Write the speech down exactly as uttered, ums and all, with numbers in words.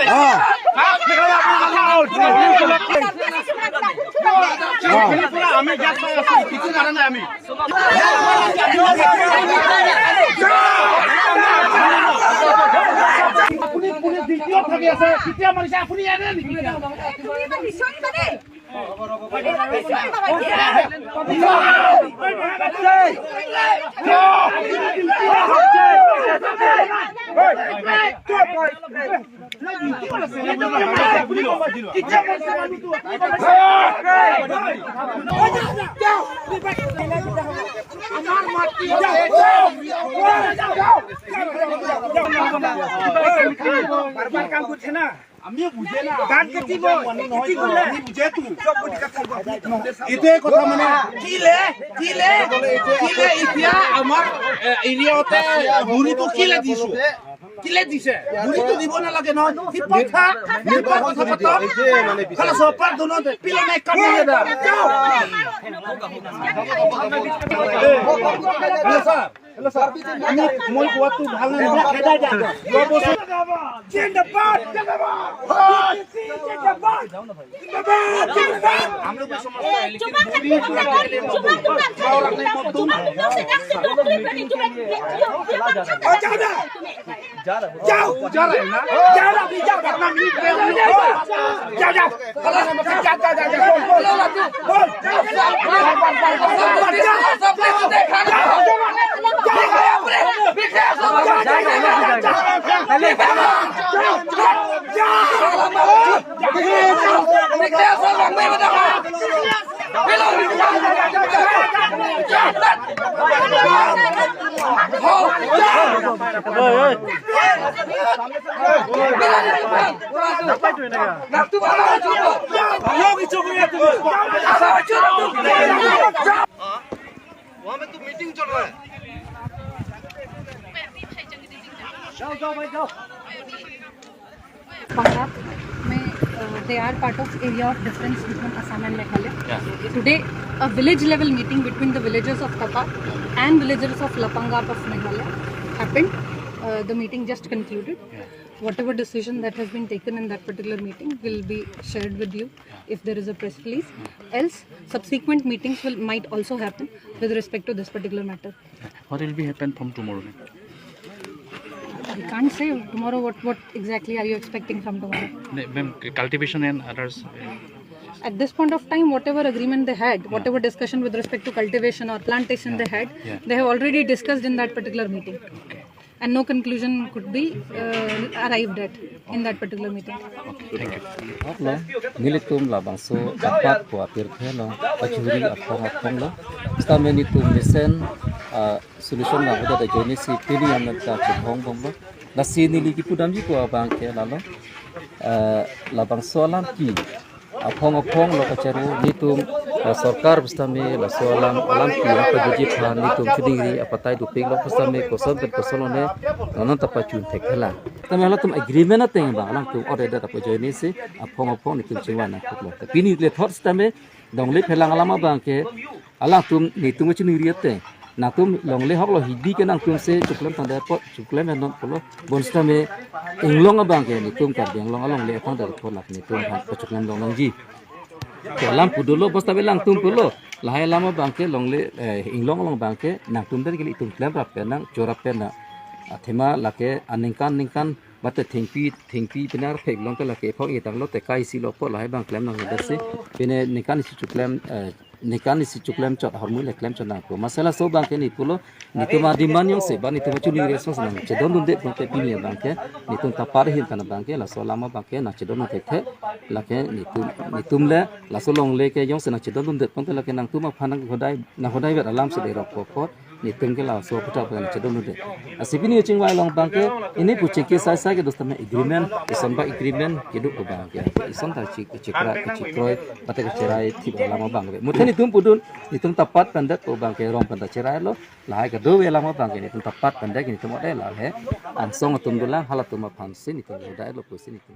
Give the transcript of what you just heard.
हाँ। हाँ। पूरा हमें क्या किया, किसी कारण है हमें। আপুনি, আপুনি দ্বিতীয় ভাবি আছে, কেতিয়া মাৰিছে আপুনি ইয়াতে নেকি? বাৰবাৰ কাম কৰিছে না? আমি বুজে না। গান কাটিব, খেতি কৰিলে। আমি বুজে তো। সব বুজি কথা ক'ব। এইটোৱে কথা মানে। কিলে, কিলে, কিলে এতিয়া আমাৰ, এ, এৰিয়াতে বুঢ়ীটো কিলে দিছো? কিলে দিছে? বুঢ়ীটো দিব নালাগে নহয়। সি কথা, সি কথা পাতক। খালি চপাৰ দুনো দে। পিলা নাই কাম নাই দা। যাও। এ, এ, ছাৰ। হেল্ল' ছাৰ, আমি, মই কোৱাটো ভাল নহয়। জিন্দাবাদ! জিন্দাবাদ! জিন্দাবাদ! জিন্দাবাদ! জিন্দাবাদ! हम लोग भी समझता है, लेकिन चुपा कर, चुपा कर, चुपा कर, चुपा कर, चुपा कर, चुपा कर। जाओ, जाओ, जाओ। जा रहे हैं ना? जा रहा, अभी जाओ, जाओ। जाओ, जाओ। जा, जा, जा, जा, जा, बोल, बोल, बोल, बोल। वहाँ में तो मीटिंग चल रहा है। जाओ, जाओ भाई, जाओ। पंजाब में, uh, they are part of area of difference between Assam and Meghalaya. Yeah. Today, a village level meeting between the villagers of Tapa and villagers of Lapangap of Meghalaya happened. Uh, the meeting just concluded. Yeah. Whatever decision that has been taken in that particular meeting will be shared with you if there is a press release. Else, subsequent meetings will, might also happen with respect to this particular matter. What will be happen from tomorrow, ma'am? I can't say tomorrow what, what exactly are you expecting from tomorrow. No, ma'am, cultivation and others, uh, At this point of time, whatever agreement they had, yeah, whatever discussion with respect to cultivation or plantation, yeah, they had, yeah, they have already discussed in that particular meeting. Okay. And no conclusion could be, uh, arrived at in that particular meeting. Okay, thank you. Lo, nelitum labangso apat ko apirthe lo, pachuri aphong aphong lo. Sitame nelitum mesen, ah, solution nanghodet ajoine si pini amen ta chethong bom lo. Lasi neli kipudamji ko abang ke lalo. Ah, labangso alam ke aphong aphong lo kachero nelitum, ah, sorkar pusitame laso alam, alam ke apajuji aphan nelitum chedingri apatai dopik lo pusitame koson pen koson lone non ta pachun thekthelang. Tame halatum agreement ateng abang alangtum order apajoine si aphong aphong nelitum chingvai nangkok lo. Pini le thot sitame longle phelang alam abang ke alangtum nelitum chedingri ateng. Nangtum longle hok lo hidi ke nangtum si choklem tangdet apot choklem non pulo. Bonsitame inglong abang ke nelitum Karbi Anglong alongle aphan dar pulo nelitum aphan choklem long nangji. Ke alam pu dolo bonsitame alangtum pulo. Lahai alam abang ke longle, eh, inglong along abang ke nangtum der ke ilitum klemrap pen nang chorap pen nang. Athema lake aningkan ningkan bate thengpi thengpi pinar phek long ke lake ephong etang lo te kai si lo po lahai abang klem nang der si. Pine ningkan isi choklem, eh, ningkan isi choklem chot ahormu le klem chot nangpo. Masala so abang ke neli pulo, nelitum ademand jongsi ba nelitum chedingri response nangchedondunde abang ke pini abang ke, nelitum Tapa ahin pen abang ke, laso alam abang ke nangchedondun thekthe, lake nelitum, nelitum le, laso longle ke jongsi nangchedondunde abang ke lake nangtum aphan nanghodai, nanghodai vet alam si derok kokot, nelitum ke laso aputhak abang nangchedondunde. Lasi pini chingvai long abang ke, ili pu chingki sai sai kedo sitame agreement, ison ba agreement kedo abang ke. Ison ta chik, chikra, chikroi, bate kacherai thip alam abang ke. Muthe nelitum pudun, nelitum Tapa pen det abang ke rong pen ta cherai lo, lahai kedo ave alam abang ke nelitum Tapa pen det nelitum ode lahai. Angsong atum dolang, halatum aphan si nelitum dai lo pusi nelitum.